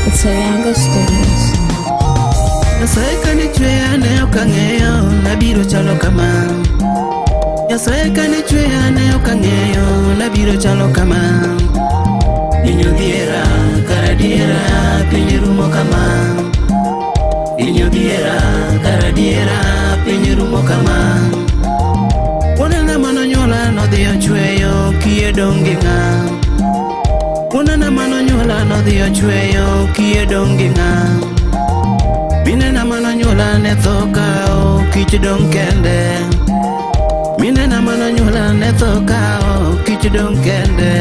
It's Ayanga Studios. Nyasaye kane chweya ne ok ang'eyo nabiro chalo kama. Nyasaye kane chweya ne ok ang'eyo nabiro chalo kama. Piny odhiera kara adiera piny rumo kama. Piny odhiera kara adiera piny rumo kama. Wuonena manonyuola nodhi ochweyo kiye dong' gi ng'a. Wuonena manonyuola nodhi ochweyo kiye dong' gi ng'a. Minena manonyuola ne tho kao kich dong' kende. Minena manonyuola ne tho kao kich dong' kende.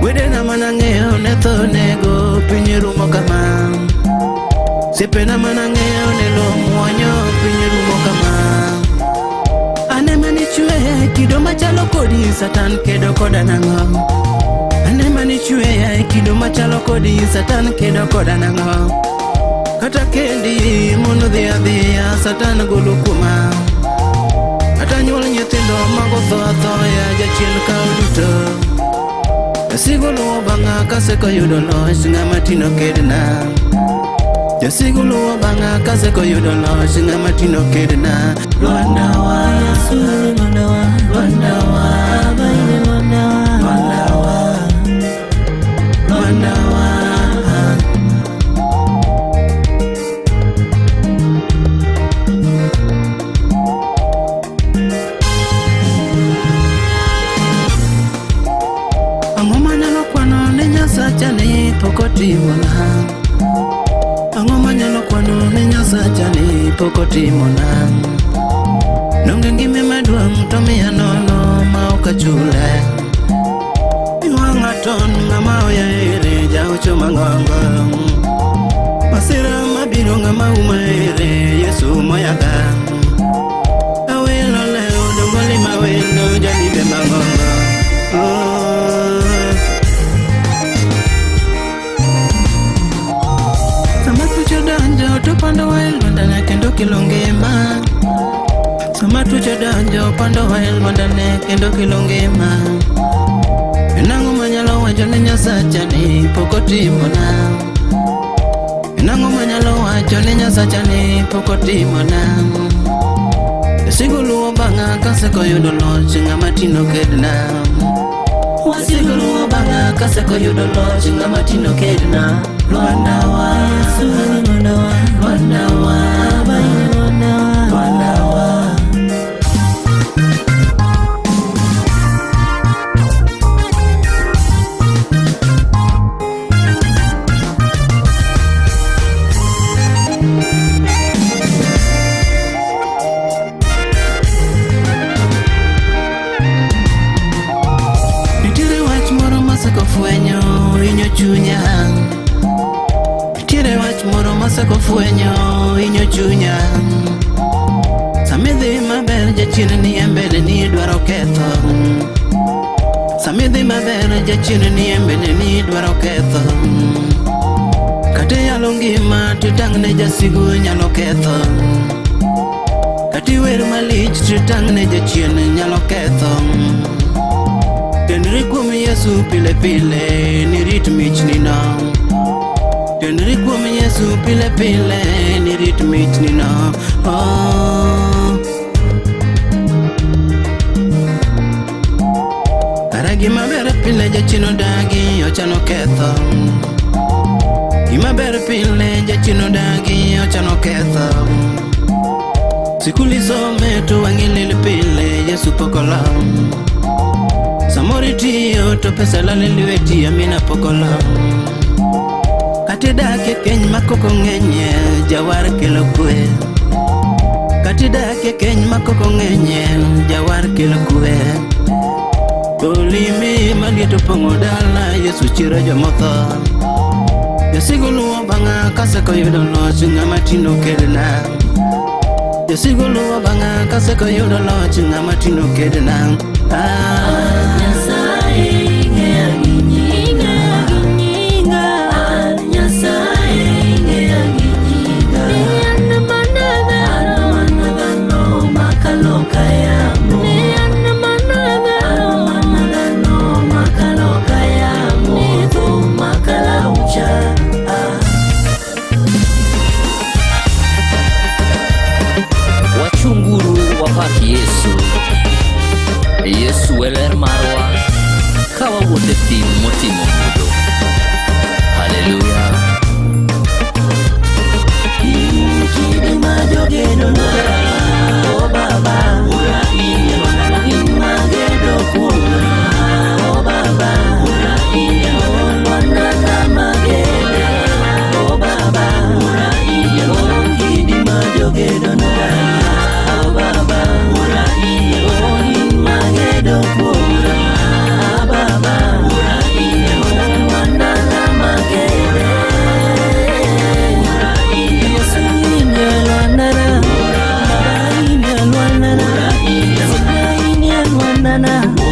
Wedena manang'eyo ne tho nego piny rumo kama. Osiepena manang'eyo ne lo muonyo piny rumo kama. An ema nichweya e kido machalo kodi Satan kedo koda nang'o? An ema nichweya e kido machalo kodi Satan kedo koda nang'o? Kata kendi mondo dhi adhiya Satan golo kuoma. Kata nyuol nyithindo mago tho athoya jachien kawo duto. Jasigu luwo bang'a kaseko yudo loch ng'ama tino kedna. Jasigu luwo bang'a kaseko yudo loch ng'ama tino kedna. Lwanda wa, Yesu Lwanda wa, Lwanda wa, Baba ni Lwanda wa, Lwanda wa, Lwanda wa. Ang'o manyalo kwano ne Nyasacha ni pok otimona? Ang'o manyalo kwano ne Nyasacha ni pok otimona? Donge ngima maduong' to miya nono ma ok achule. Iwang'a ton ng'ama oya ere jaocho mang'ongo. Masira mabiro ng'ama uma ere Yesu moyaga. Awilo leo dongo lima wendo jalibe mang'ongo. Oh. Sama tuch odonjo to pandowa e lwandane kendo kelo ngima. Sama tuch odonjo pandowa e lwandane kendo kelo ngima. En ang'o manyalo wacho ne Nyasacha ni pok otimona? En ang'o manyalo wacho ne Nyasacha ni pok otimona? Jasigu luwo bang'a kaseko yudo loch ng'ama tino kedna. Wasigu luwo bang'a kaseko yudo loch ng'ama tino kedna. Lwanda wa, Yesu Lwanda wa, Lwanda wa, Baba ni Lwanda wa, Lwanda wa. Nitiere wach moro maseko fwenyo hinyo chunya. Nitiere wach moro maseko fwenyo hinyo chunya. Samidhi maber jachien ni e mbele ni dwaro ketho. Samidhi maber jachien ni e mbele ni dwaro ketho. Kata iyalo ngima titang' ne jasigu nyalo ketho. Kata iwer malich titang' ne jachien nyalo ketho. Tenri kuom Yesu pile pile nirit michni no. Tenri kuom Yesu pile pile nirit michni no. Oh. Kara gima ber pile jachien odagi ochano ketho. Gima ber pile jachien odagi ochano ketho. Sikul isome to wang'i lil pile Yesu pok olal. Samoro itiyo to pesa lal e lweti amina pok olal. Kata idak e keny ma koko ng'enye jawar kelo kwe. Kata idak e keny ma koko ng'enye jawar kelo kwe. Olimi maliet opong'o dala Yesu chiero jomotho. Jasigu luwo bang'a kaseko yudo loch ng'ama tino kedna. Jasigu luwo bang'a kaseko yudo loch ng'ama tino kedna. Ah. Nyasaye ng'eya gi nyinga, gi nyinga. ngimana.